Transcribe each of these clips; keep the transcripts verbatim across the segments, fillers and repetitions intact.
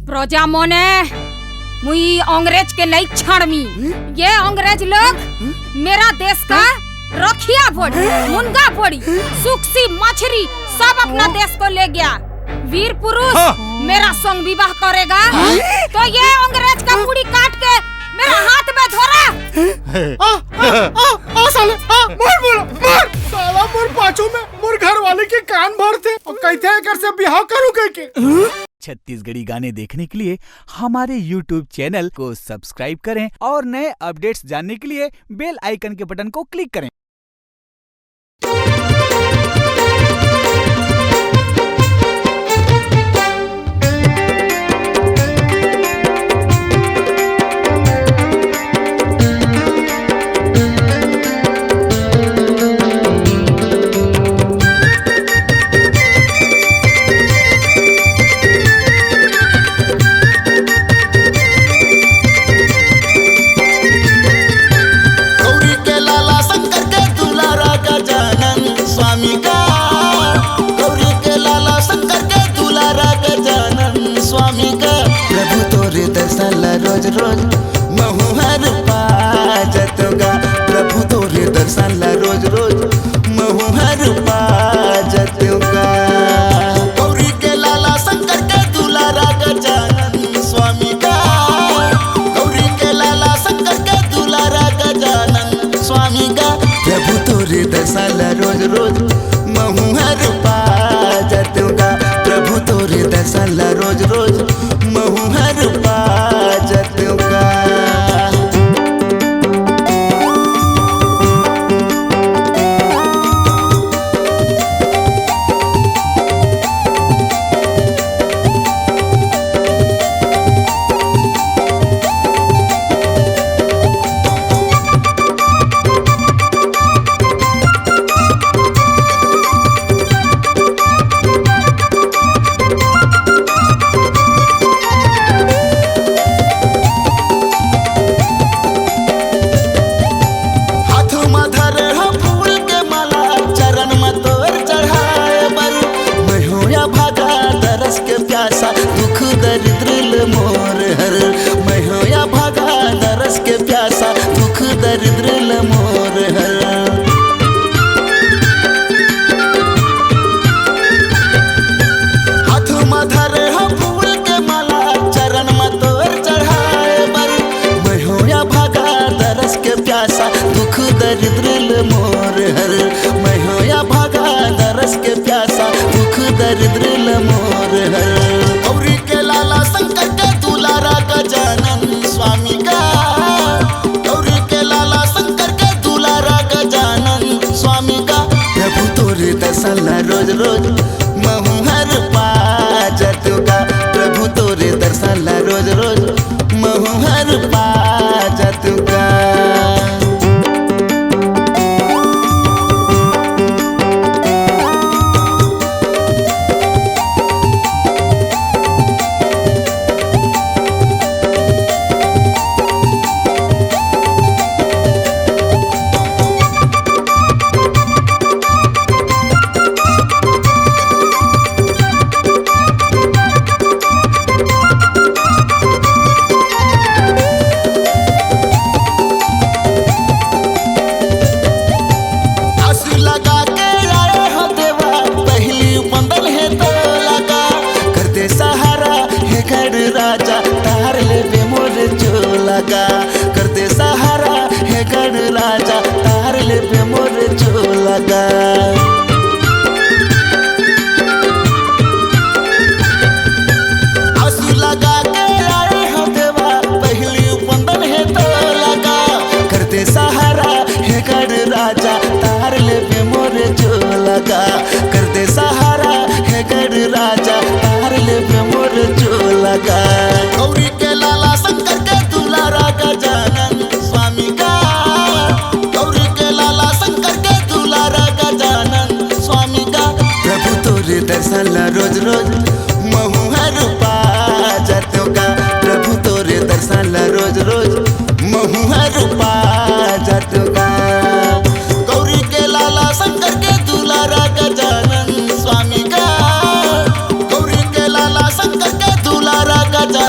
प्रजा मने, मुई अंग्रेज के नई छाड़मी। ये अंग्रेज लोग मेरा देश का रखिया बड़ी, मुनगा बड़ी, सुक्सी मछरी, सब अपना देश को ले गया। वीर पुरुष मेरा संग विवाह करेगा तो ये अंग्रेज का मुड़ी काट के मेरा हाथ में धरा। आ, आ, आ, आ साले, आ, मार बोलो, मार। साला मोर पाछू में मोर घर वाले के कान भरथे अउ कहिथे एकर से बिहाव करू कहिके। छत्तीसगढ़ी गाने देखने के लिए हमारे YouTube चैनल को सब्सक्राइब करें और नए अपडेट्स जानने के लिए बेल आइकन के बटन को क्लिक करें। गौरी के लाला शंकर के दुलारा गजानन स्वामी का, गौरी के लाला शंकर के दुलारा गजानन स्वामी का। प्रभु तोरे दर्शन ला रोज रोज महू हर पा जतोगा, प्रभु तोरे दर्शन ला रोज रोज महू हर पा जतोगा। गौरी के लाला शंकर के दुलारा गजानन स्वामी का, गौरी के लाला शंकर के दुलारा गजानन स्वामी का। प्रभु तोरे दर्शन ला रोज रोज महू हर पा जतोगा, प्रभु तोरे दर्शन ला रोज रोज महू हर पा जतोगा। हाथ म धरे ह फूल के माला, चरण म तोर चढ़ाए बर। मैं होया भागा तरस के प्यासा, दुख दरिद्र ल मोर हर। मैं होया भागा तरस के प्यासा, दुख दरिद्र ल मोर हर। हाथ म धरे ह फूल के माला, चरण म तोर चढ़ाए बर। मैं होया भागा दरस के प्यासा, दुख दरिद्र ल मोर हर। मैं होया भागा दरस के प्यासा, दुख दरिद्र ल मोर हर। गौरी के लाला शंकर के दुलारा गजानन स्वामी का, गौरी के लाला शंकर के दुलारा गजानन स्वामी का। प्रभु तोरे दर्शन ला रोज रोज महू हर पा जतोगा, प्रभु तोरे दर्शन ला रोज रोज महू हर पा जतोगा। आस लगा के आए हो देवा, पहली बंदन हे तो लगा, कर दे सहारा हे गढ़ राजा, तार लेबे मोर चोला गा। कर दे सहारा हे गढ़ राजा, तार लेबे मोर चोला गा। आस लगा के आए हो देवा, पहली बंदन हे तो लगा, कर दे सहारा हे गढ़ राजा, तार लेबे मोर चोला गा। कर दे सहारा हे गढ़ राजा, तार लेबे मोर चोला गा। गौरी के लाला शंकर के दुलारा गजानन स्वामी का, गौरी के लाला शंकर के दुलारा गजानन स्वामी का। प्रभु तोरे दर्शन ला रोज रोज महू हर पा जतोगा, प्रभु तोरे दर्शन ला रोज रोज महू हर पा जतोगा। गौरी के लाला शंकर के दुलारा गजानन स्वामी का, गौरी के लाला शंकर के दुलारा गजानन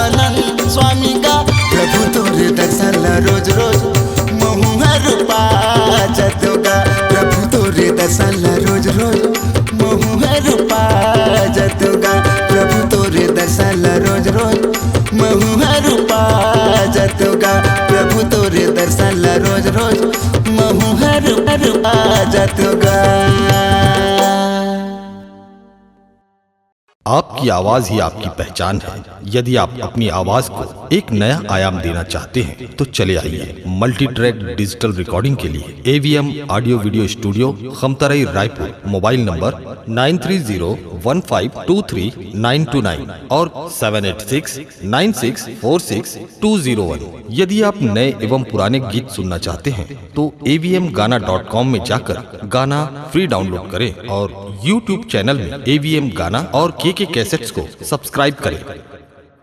तो गा प्रभु तोरे दर्शन ला रोज रोज महू हर हर आ जातो गा। आपकी आवाज ही आपकी पहचान है। यदि आप अपनी आवाज को एक नया आयाम देना चाहते हैं तो चले आइए मल्टी ट्रैक डिजिटल रिकॉर्डिंग के लिए AVM audio video studio, Khamtarai, Raipur. Mobile number nine three zero one five two three nine two nine और seven eight six nine six four six two zero one. यदि आप नए एवं पुराने गीत सुनना चाहते हैं तो एवीएम गाना डॉट कॉम में जाकर गाना फ्री डाउनलोड करें और यूट्यूब चैनल में एवीएम गाना और केके कैसेट्स को सब्सक्राइब करें।